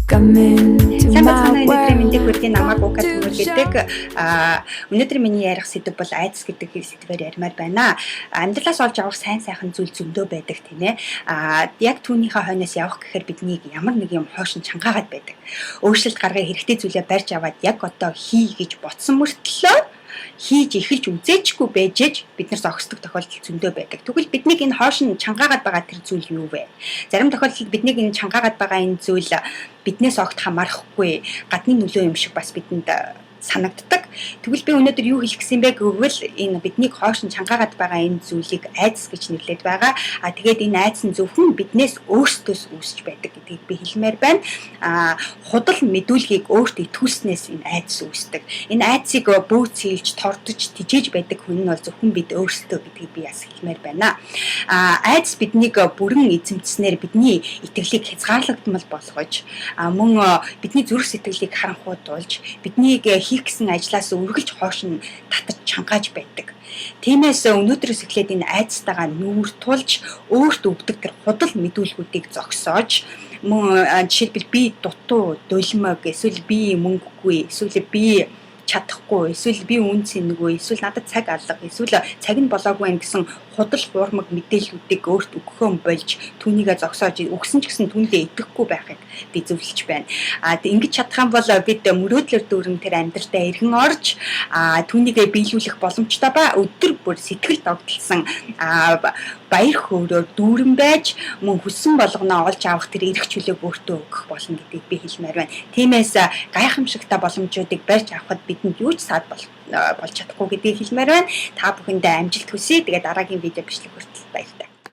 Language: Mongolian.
Come into Сайн байцгаана my уу, өнөөдрийн мэндийг world. хүргэе. Намайг Ука Төмөр гэдэг. Өнөөдөр миний ярих сэдэв бол айдас гэдэг сэдвээр яримаар байна. Амьдралаас олж авах сайн сайхан зүйл зөндөө байдаг, тийм ээ. Яг түүнийхээ хойноос явах гэхээр биднийг ямар нэг юм хойш нь чангаагаад байдаг. Өөрчлөлт гаргах хэрэгтэй зүйлээ барьж аваад яг одоо хий гэж бодсон мөртлөө хийж эхэлж үзээчгүй байж ээж бид нар зогсдог тохиолдол зөндөө байдаг. Тэгвэл биднийг энэ хойш нь чангаагаад байгаа тэр зүйл юу вэ? Зарим тохиолдолд биднийг энэ чангаагаад байгаа энэ зүйл биднээс огт хамаарахгүй гадны нөлөө юм шиг бас бидэнд санагддаг. Тэгвэл би өнөөдөр юу хэлэх гэсэн бэ гэвэл энэ биднийг хойш нь чангаагаад байгаа энэ зүйлийг айдас гэж нэрлэдэг байгаа. Тэгээд энэ айдас нь зөвхөн биднээс өөрсдөөс үүсч байдаг гэдгийг би хэлмээр байна. Худал мэдүүлгийг өөрт итгүүлснээс энэ айдас үүсдэг. Энэ айдсыг бөөцөлж, тордож, тижээж байдаг хүн нь бол зөвхөн бид өөрсдөө гэдгийг би бас хэлмээр байна. Айдас биднийг бүрэн эзэмдснээр бидний итгэлийг хязгаарлагдмал болгож, мөн бидний зүрх сэтгэлийг харанхуудулж, биднийг хийх гэсэн ажлаас үргэлж хойш нь татаж чангааж байдаг. Тиймээс өнөөдрөөс эхлээд энэ айдастайгаа нүүр тулж, өөрт өгдөг тэр худал мэдүүлгүүдийг зогсоож, мөн жишээлбэл би дутуу, дулимаг, эсвэл би мөнгөгүй, эсвэл би чадахгүй, эсвэл би үн цэнэгүй, эсвэл надад цаг алга, эсвэл цаг нь болоогүй байх гэсэн худал хуурмаг мэдээллүүдийг өөрт өгөхөө болж, түүнийгээ зогсоож, өгсөн ч гэсэн түүндээ итгэхгүй байхыг би зөвлөж байна. Ингэж чадах юм бол бид мөрөөдлөөр дүүрэн тэр амьдралдаа эргэн орж, түүнийгээ биелүүлэх боломжтой ба өдөр бүр сэтгэл догдолсон баяр хөөрөөр дүүрэн байж, мөн хүссэн болгоноо олж авах тэр эрх чөлөөг өөртөө өгөх болно гэдгийг би хэлмээр байна. Тиймээс гайхамшигтай боломжуудыг барьж авахад бидэнд юу ч саад болж чадахгүй гэдгийг хэлмээр байна. Та бүхэндээ амжилт хүсье. Тэгээд дараагийн видео бичлэг хүртэл баяртай.